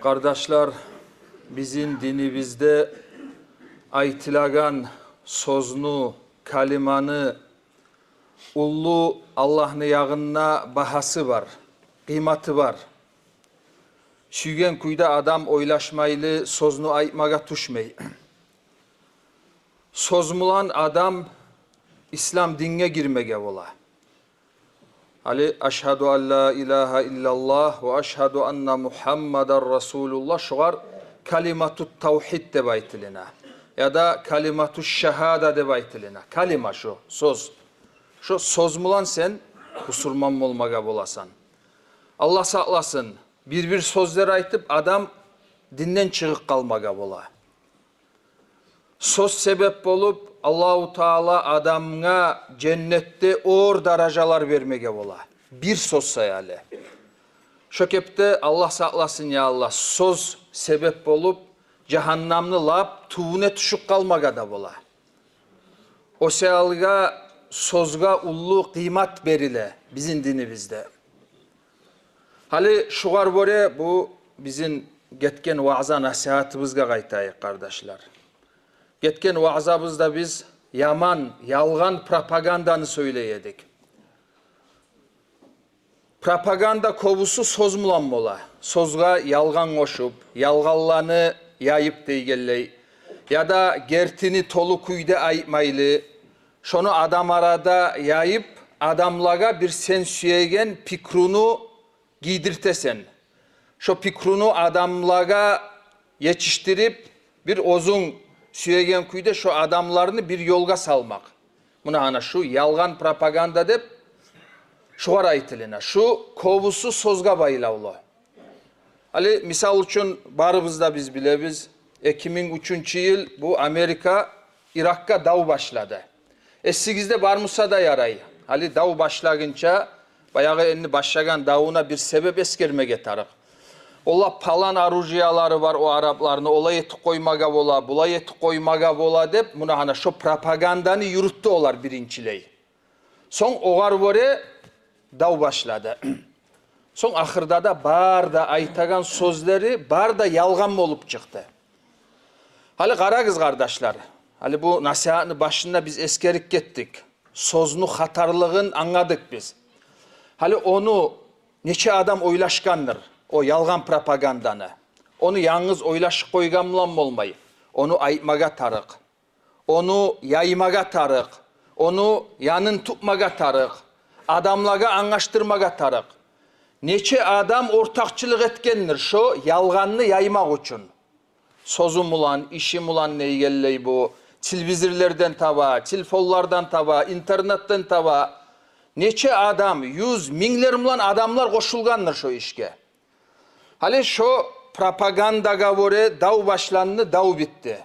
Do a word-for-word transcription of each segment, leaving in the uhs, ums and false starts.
Къардашлар, бизин динибизде айтылагъан сёзню, калиманы уллу Аллагьны ягъында багьасы бар, къыйматы бар. Сюйген кюйде адам ойлашмайлы сёзню айтмагъа тюшмей. Сёз булан адам ислам динге гирмеге бола. Гьали «Ашгьаду ан ла илагьа иллаллагь ва ашгьаду анна Мугьаммадан расулуллагь», шогъар калиматут тавгьид деп айтылына, яда калимату шагьада деп айтылына. Калима — шо сёз. Шо сёз булан сен бусурман болмагъа боласан. Аллагь сакъласын, бир-бир сёзлер айтып, адам динден чыгъып къалмагъа бола. Сёз себеп болуп, Аллагьу Таала адамгъа женнетде оьр даражалар бермеге бола. Бир сёз саялы. Шо кепде, Аллагь сакъласын, я Аллагь, сёз себеп болуп, жагьаннамны лап тюбюне тюшюп къалмагъа да бола. О саялгъа сёзге уллу къыймат бериле бизин динибизде. Гьали шугъар гёре бу бизин гетген ваъза-насигьатыбызгъа къайтайыкъ, къардашлар. Гетген ваъзабызда биз яман, ялгъан пропаганданы сёйлей эдик. Пропаганда кёбюсю сёз булан бола. Сёзге ялгъан къошуп, ялгъанланы яйып дегенлей, яда гертини толу кюйде айтмайлы, шону адам арада яйып, адамлагъа бир сен сюеген пикруну гийдиртесен. Шо пикруну адамлагъа етишдирип, бир оьзюнг сюеген кюйде шо адамланы бир ёлгъа салмакъ. Муна гьана шу ялгъан пропаганда деп шугъар айтылына. Шу кёбюсю сёзге байлавлу. Гьали, мисал учун, барыбыз да биз билебиз, эки минг уьчюнчю йыл бу Америка Иракъгъа дав башлады. Эсигизде бар буса да ярай. Гьали дав башлагъынча, баягъы энни башлагъан давуна бир себеп эсгермеге тарыкъ. Олар палан оружиялары бар о арапланы, олай этип къоймагъа бола, булай этип къоймагъа бола деп, муна гьана шо пропаганданы юрютдю олар биринчилей. Сонг огъар гёре дав башлады. Сонг ахырда да бары да айтагъан сёзлери бары да ялгъан болуп чыкъды. Гьали къарагъыз, къардашлар. Гьали бу насигьатны башында биз эсгерип гетдик. Сёзню хатарлыгъын англадыкъ биз. Гьали ону нече адам ойлашгъандыр, о ялгъан пропаганданы. Ону янгыз ойлашып къойгъан булан болмай, ону айтмагъа тарыкъ. Ону яймагъа тарыкъ, ону янын тутмагъа тарыкъ, адамлагъа англашдырмагъа тарыкъ. Нече адам ортакъчылыкъ этгендир шо ялгъанны яймакъ учун. Сёзю булан, иши булан, дегенлей, бу телевизорлардан таба, телефонлардан таба, интернетден таба. Нече адам, юз, минглер булан адамлар къошулгъандыр шо ишге. Гьали шо пропагандагъа гёре дав башланды, дав битди.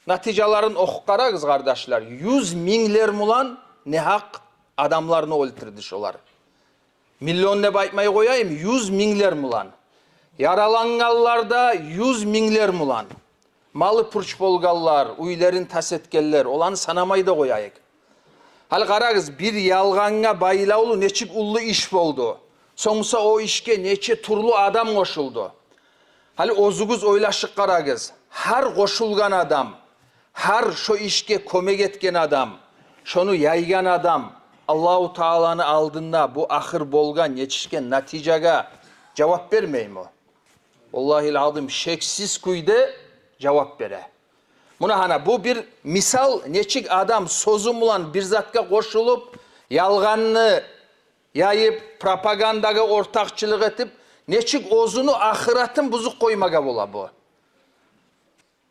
Натижаларын охуп къарагъыз, къардашлар. Юз минглер булан негьакъ адамланы оьлтюрдю шолар. Миллион деп айтмай къояйым, юз минглер булан. Яралангъанлар да юз минглер булан. Малы пуч болгъанлар, уьйлерин тас этгенлер, оланы санамай да къояйыкъ. Гьали къарагъыз, бир ялгъангъа байлавлу нечик уллу иш болду. Сонг буса о ишге нече тюрлю адам къошулду. Гьали оьзюгюз ойлашып къарагъыз. Гьар къошулгъан адам, гьар шо ишге кёмек этген адам, шону яйгъан адам Аллагьу Тааланы алдында бу ахыр болгъан, етишген натижагъа жавап бермейми? Валлагьил азим, шексиз кюйде жавап бере. Муна гьана бу бир мисал, нечик адам сёзю булан бир затгъа къошулуп, ялгъанны яйып, пропагандагъа ортакъчылыкъ этип, нечик оьзюню ахыратын бузуп къоймагъа бола бу.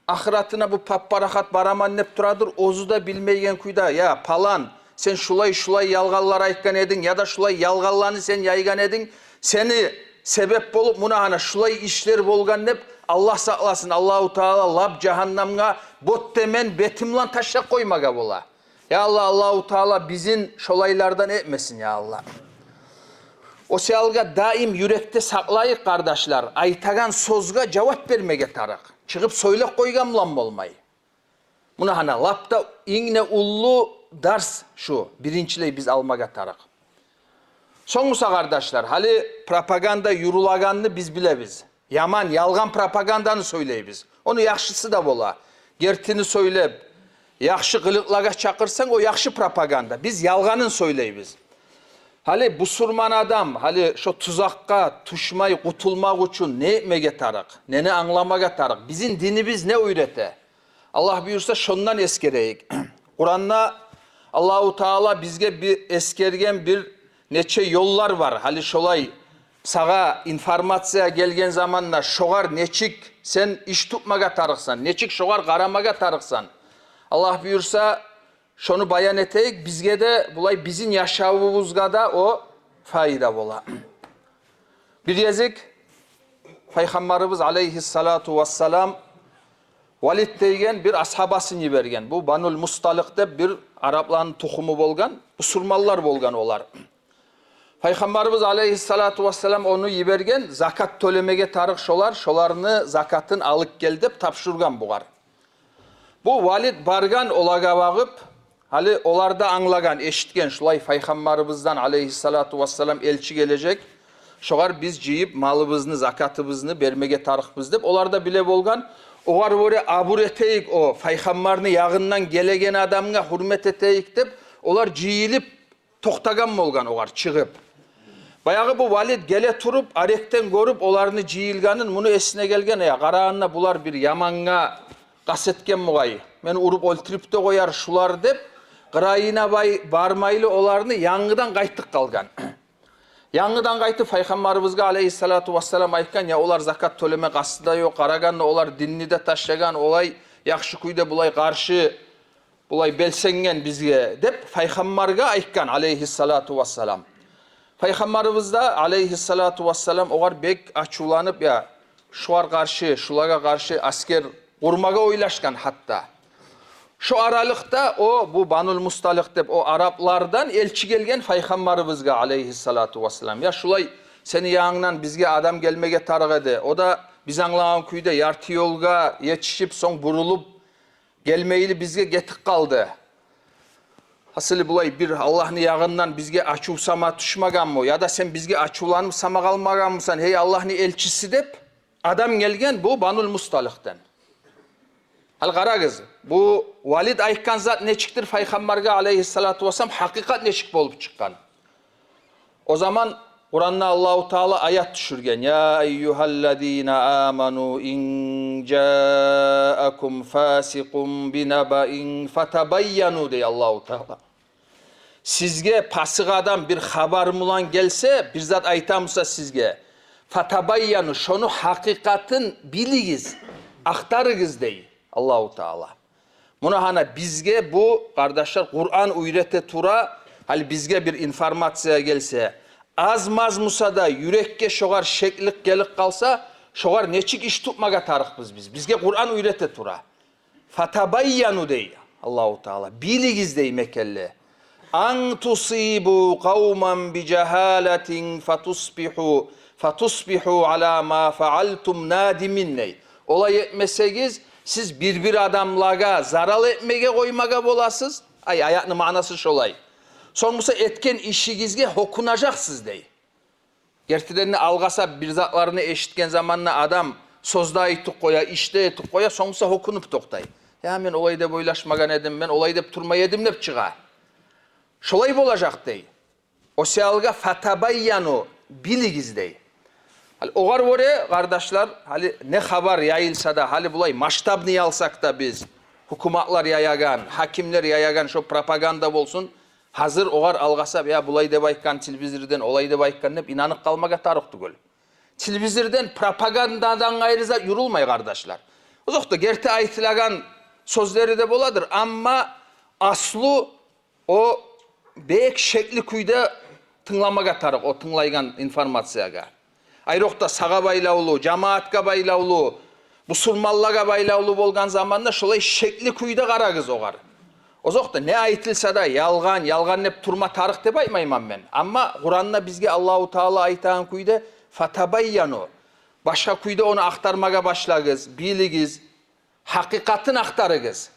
Ахыратына бу пап-парахат бараман деп турадыр, оьзю де билмейген кюйде: «Я, палан, сен шулай-шулай ялгъанлар айтгъан эдинг, яда шулай ялгъанланы сен яйгъан эдинг, сени себеп болуп муна гьана шулай ишлер болгъан», — деп, Аллагь сакъласын, Аллагьу Таала лап жагьаннамгъа бот темен бетим булан ташлап къоймагъа бола. Я Аллагь, Аллагьу Таала бизин шолайлардан этмесин, я Аллагь. О саялгъа даим юрекде сакълайыкъ, къардашлар, айтагъан сёзге жавап бермеге тарыкъ. Чыгъып сёйлеп къойгъан булан болмай. Муна гьана лап да инг де уллу дарс шу, биринчилей биз алмагъа тарыкъ. Сонг буса, къардашлар, гьали пропаганда юрюлегенни биз билебиз. Яман, ялгъан пропаганданы сёйлейбиз. Ону яхшысы да бола. Гертини сёйлеп, яхшы къылыкълагъа чакъырсанг, о яхшы пропаганда. Биз ялгъанын сёйлейбиз. Гьали бусурман адам, гьали шо тузакъгъа тюшмей къутулмакъ учун не этмеге тарыкъ? Нени англамагъа тарыкъ? Бизин динибиз не уьйрете? Аллагь буюрса, шондан эсгерейик. Къуранда Аллагьу Таала бизге бир эсгерген бир нече ёллар бар. Гьали шолай сагъа информация гелген заманда шогъар нечик сен иш тутмагъа тарыкъсан, нечик шогъар къарамагъа тарыкъсан. Аллагь буюрса, шону баян этейик, бизге де булай бизин яшавубузгъа да о пайда бола. Бир гезик Пайхаммарыбыз алейгьиссалату вассалам Валид деген бир асгьабасын йиберген. Бу Банул Мусталикъ деп бир арапланы тухуму болгъан, бусурманлар болгъан олар. Пайхаммарыбыз алейгьиссалату вассалам ону йиберген, закат тёлемеге тарыкъ шолар, шоларны закатын алып гел деп тапшургъан бугъар. Бу Валид баргъан олагъа багъып, гьали олар да англагъан, эшитген, шулай Пайхаммарыбыздан алейгьиссалату вассалам элчи гележек, шогъар биз жыйып малыбызны, закатыбызны бермеге тарыкъбыз деп, олар да биле болгъан. Огъар гёре абур этейик, о Пайхаммарны ягъындан гелеген адамгъа гьюрмет этейик деп, олар жыйылып токътагъан болгъан огъар чыгъып. Баягъы бу Валид геле туруп, арекден гёрюп оларны жыйылгъанын, муну эсине гелген: «Я, къарагъанда, булар бир ямангъа къаст этген бугъай. Мени уруп оьлтюрюп де къояр шулар», — деп, къырыйына бай-, бармайлы оларны янгыдан къайтып къалгъан. Янгыдан къайтып Пайхаммарыбызгъа алейгьиссалату вассалам айтгъан: «Я, олар закат тёлеме къасты да ёкъ, къарагъанда олар динни де ташлагъан, олай яхшы кюйде булай къаршы, булай белсенген бизге», — деп Пайхаммаргъа айтгъан алейгьиссалату вассалам. Пайхаммарыбыз да алейгьиссалату вассалам огъар бек ачувланып, я, шугъар къаршы, шулагъа къаршы асгер къурмагъа ойлашгъан гьатта. Шо аралыкъда о, бу Банул Мусталикъ деп о араплардан элчи гелген Пайхаммарыбызгъа алейгьиссалату вассалам: «Я, шулай сени янынгдан бизге адам гелмеге тарыкъ эди. О да, биз англагъан кюйде, ярты ёлгъа етишип, сонг бурулуп гелмейли, бизге гетип къалды. Гьасили, булай бир Аллагьны ягъындан бизге ачув сама тюшмегенми? Яда сен бизге ачувланып сама къалмагъанмысан, гьей Аллагьны элчиси?» — деп адам гелген бу Банул Мусталикъдан. Гьали къарагъыз, бу Валид айтгъан зат нечикдир Пайхаммаргъа алейгьиссалату вассалам, гьакъыкъат нечик болуп чыкъгъан. О заман Къуранда Аллагьу Таала аят тюшюрген: «Я айюгьаллазина аману ин жаакум фасикъун бинабаин фатабайяну», — дей Аллагьу Таала. Сизге пасыкъ адам бир хабар булан гелсе, бир зат айта буса сизге, «фатабайяну», шону гьакъыкъатын билигиз, ахтарыгъыз, дей Аллагьу Таала. Муна гьана бизге бу, къардашлар, Къуран уьйрете тура, гьали бизге бир информация гелсе, аз-маз буса да юрекге шогъар шеклик гелип къалса, шогъар нечик иш тутмагъа тарыкъбыз биз? Бизге Къуран уьйрете тура. «Фатабайяну», — дей Аллагьу Таала, — «билигиз», — дей мекенли. «Ан тусибу къавман би жагьалатин фатусбиху, фатусбиху ала ма фаалтум надимин», — дей. Олай этмесегиз, сиз бир-бир адамлагъа зарал этмеге къоймагъа боласыз. Ай, аятны маънасы шолай. Сонг буса этген ишигизге гьёкюнежексиз, дей. Гертиден де, алгъасап бир затланы эшитген заманда адам сёз де айтып къоя, иш де этип къоя, сонг буса гьёкюнюп токътай. «Я, мен олай деп ойлашмагъан эдим, мен олай деп турмай эдим», — деп чыгъа. Шолай болажакъ, дей. О саялгъа «фатабайяну», билигиз, дей. Гьали огъар гёре, къардашлар, гьали не хабар яйылса да, гьали булай масштабный алсакъ да биз, гьукуматлар яягъан, гьакимлер яягъан шо пропаганда болсун, гьазир огъар алгъасап: «Я, булай деп айтгъан телевизордан, олай деп айтгъан», — деп инанып къалмагъа тарыкъ тюгюл. Телевизордан, пропагандадан къайры зат юрюлмей, къардашлар. Озокъда, герти айтылагъан сёзлери де боладыр, амма аслу о бек шекли кюйде тынгламагъа тарыкъ о тынглайгъан информациягъа. Айрокъда сагъа байлавлу, жамаатгъа байлавлу, бусурманлагъа байлавлу болгъан заманда шолай шекли кюйде къарагъыз огъар. Озокъда, не айтылса да ялгъан, ялгъан деп турма тарыкъ деп айтмайман мен. Амма Къуранда бизге Аллагьу Таала айтагъан кюйде «фатабайяну», башгъа кюйде ону ахтармагъа башлагъыз, билигиз, гьакъыкъатын ахтарыгъыз.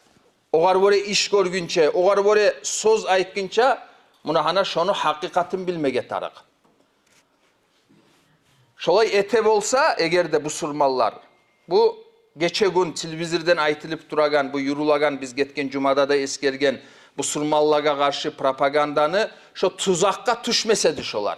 Огъар гёре иш гёргюнче, огъар гёре сёз айтгъынча, муна гьана шону гьакъыкъатын билмеге тарыкъ. Шолай эте болса, эгер де бусурманлар, бу гече-гюн телевизордан айтылып турагъан, бу юрюлеген, биз гетген жумада да эсгерген, бусурманлагъа къаршы пропаганданы, шо тузакъгъа тюшмесе эди шолар.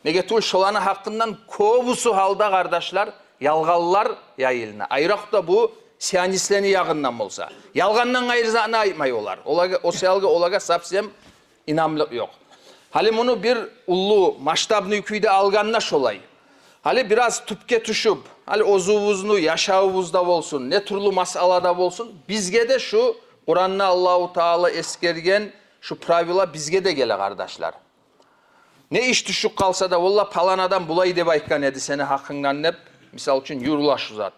Неге тюгюл, шоланы гьакъындан кёбюсю гьалда, къардашлар, ялгъанлар яйылына. Айрокъда бу сионистлени ягъындан болса, ялгъандан къайры затны айтмай олар. Олагъа, о саялгъа олагъа совсем инамлыкъ ёкъ. Гьали муну бир уллу масштабный кюйде алгъанда шолай. Гьали бираз тюпге тюшюп, гьали оьзюбюзню яшавубузда болсун, не тюрлю масъалада болсун, бизге де шу Къуранда Аллагьу Таала эсгерген шу правила бизге де геле, къардашлар. Не иш тюшюп къалса да, валлагь, палан адам булай деп айтгъан эди сени гьакъынгдан деп, мисал учун, юрюле шу зат.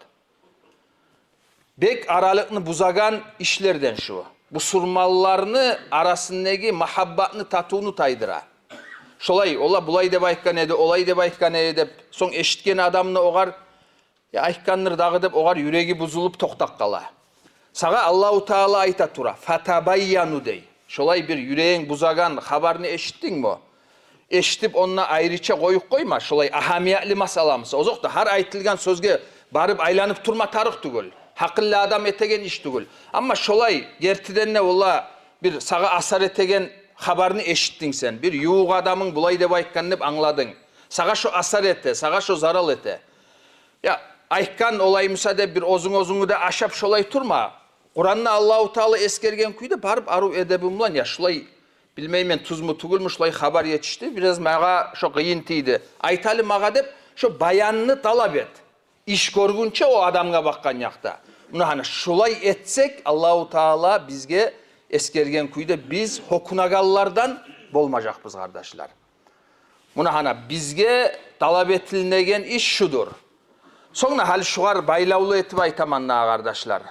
Бек аралыкъны бузагъан ишлерден шу. Бусурманланы арасындагъы магьаббатны, татывну тайдыра. Шолай, олар булай деп айтгъан эди, олай деп айтгъан эди деп, сонг эшитген адам да огъар, я айтгъандыр дагъы деп, огъар юреги бузулуп токътап къала. Сагъа Аллагьу Таала айта тура, «Фатабайяну» дей. Шолай бир юрегинг бузагъан хабарны эшитдингми? Эшитип, онда айрыча къоюп къойма, шолай агьамиятлы масъала буса. Озокъда, гьар айтылгъан сёзге барып айланып турма тарыкъ тюгюл. Гьакъыллы адам этеген иш тюгюл. Амма шолай, гертиден де, валлагь, бир сагъа асар этеген хабарны эшитдинг сен. Бир ювукъ адамынг булай деп айтгъан деп англадынг. Сагъа шо асар эте, сагъа шо зарал эте. Я, айтгъан олай буса деп, бир оьзюнг оьзюнгню де ашап шолай турма. Къуранда Аллагьу Таала эсгерген кюйде барып, арив эдебинг булан, я, шулай, билмеймен, тюзмю, тюгюлмю, шулай хабар етишди, бираз магъа шо къыйын тийди, айталы магъа деп, шо баянны талап эт. Иш гёргюнче о адамгъа бакъгъан якъда. Муна гьана шулай этсек, Аллагьу Таала бизге эсгерген кюйде биз гьёкюнегенлерден болмажакъбыз, къардашлар. Муна гьана бизге талап этилинеген иш шудур. Сонг да гьали шугъар байлавлу этип айтаман дагъы, къардашлар.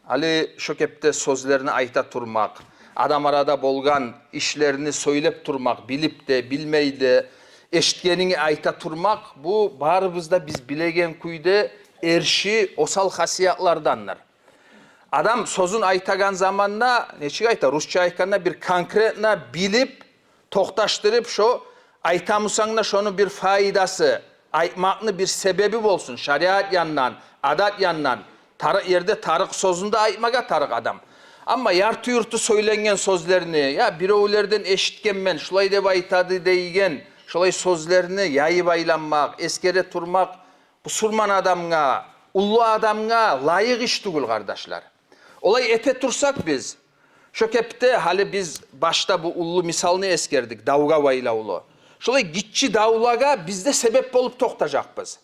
Гьали шо кепде сёзлени айта турмакъ, адам арада болгъан ишлени сёйлеп турмакъ, билип де, билмей де, эшитгенинги айта турмакъ, бу барыбыз да биз билеген кюйде эрши осал хасиятлардандыр. Адам сёзюн айтагъан заманда, нечик айта, русча айтгъанда, бир конкретно билип, токъташдырып, шо айта бусанг да, шону бир пайдасы, айтмакъны бир себеби болсун, шариат яндан, адат яндан, тарыкъ ерде тарыкъ сёзюн де айтмагъа тарыкъ адам. Амма ярты-юрту сёйленген сёзлени, я биревлерден эшитгенмен, шулай деп айтады дейген, шолай сёзлени яйып айланмакъ, эсгере турмакъ, бусурман адамгъа, уллу адамгъа лайыкъ иш тюгюл, къардашлар. Олай эте турсакъ биз, шо кепде, гьали биз башда бу уллу мисалны эсгердик, давгъа байлавлу. Шолай гиччи давлагъа биз де себеп болуп токътажакъбыз.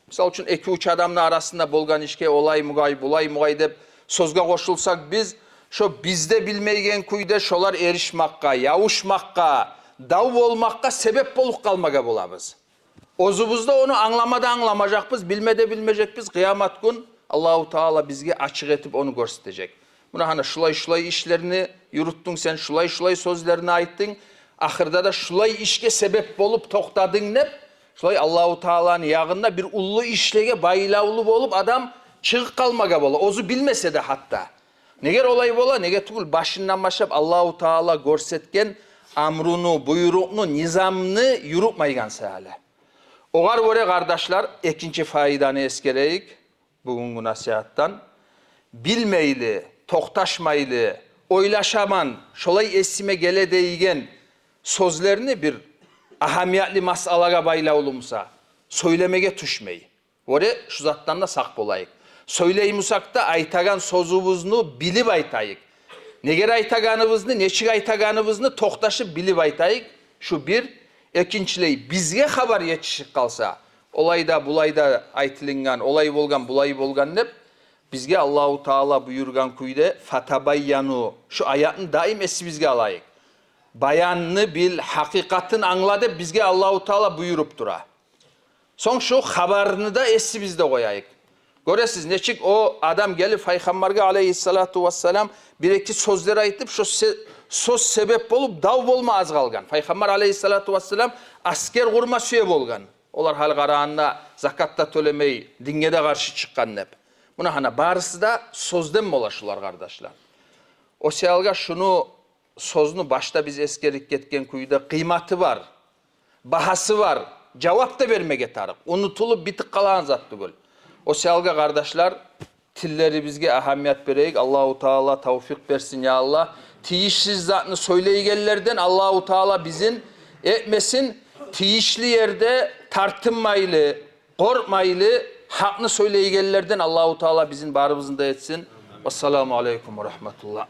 Мисал учун, эки-уьч адамны арасында болгъан ишге олай мугъай, булай мугъай деп сёзге къошулсакъ биз, шо биз де билмейген кюйде шолар эришмакъгъа, явушмакъгъа, дав болмакъгъа себеп болуп къалмагъа болабыз. Оьзюбюз де ону англама да англамажакъбыз, билме де билмежекбиз. Къыямат гюн Аллагьу Таала бизге ачыкъ этип ону гёрсетежек. Муна гьана шулай-шулай ишлени юрютдюнг сен, шулай-шулай сёзлени айтдынг, ахырда да шулай ишге себеп болуп токътадынг деп, шулай Аллагьу Тааланы ягъында бир уллу ишлеге байлавлу болуп адам чыгъып къалмагъа бола, оьзю билмесе де гьатта. Негер олай бола? Неге тюгюл, башындан башлап Аллагьу Таала гёрсетген амруну, буйрукъну, низамны юрютмейген саялы. Огъар гёре, къардашлар, экинчи пайданы эсгерейик бугюнгю насигьатдан. Билмейли, токъташмайлы, ойлашаман, шолай эсиме геле дейген сёзлени, бир агьамиятлы масъалагъа байлавлу буса, сёйлемеге тюшмей. Гёре, шу затдан да сакъ болайыкъ. Сёйлей бусакъ да, айтагъан сёзюбюзню билип айтайыкъ. Негер айтагъаныбызны, нечик айтагъаныбызны токъташып билип айтайыкъ. Шу бир. Экинчилей, бизге хабар етишип къалса, олай да, булай да айтылынгъан, олай болгъан, булай болгъан деп, бизге Аллагьу Таала буюргъан кюйде, «Фатабайяну», шу аятны даим эсибизге алайыкъ. «Баянны бил, гьакъыкъатын англа», – деп бизге Аллагьу Таала буюруп тура. Сонг шу хабарны да эсибизде къояйыкъ. Гёресиз, нечик о адам гелип Пайхаммаргъа, алейгьиссалату вассалам, бир-эки сёзлер айтып, шо се-, сёз себеп болуп, дав болма аз къалгъан. Пайхаммар, алейгьиссалату вассалам, асгер къурма сюе болгъан. Олар гьали къарагъанда закат да тёлемей, динге де къаршы чыкъгъан деп. Муна гьана, барысы да сёзден бола шулар, къардашлар. О саялгъа шуну, сёзню башда биз эсгерип гетген кюйде, къыйматы бар, багьасы бар. Жавап да бермеге тарыкъ. Унутулуп битип къалагъан зат тюгюл. О саялгъа, къардашлар, тиллерибизге агьамият берейик. Аллагьу Таала тавфикъ берсин, я Аллагь. Тийишсиз затны сёйлейгенлерден Аллагьу Таала бизин этмесин. Тийишли ерде тартынмайлы, къоркъмайлы, гьакъны сёйлейгенлерден Аллагьу Таала бизин барыбызны да этсин. Вассаламу алейкум ва рагьматуллагь.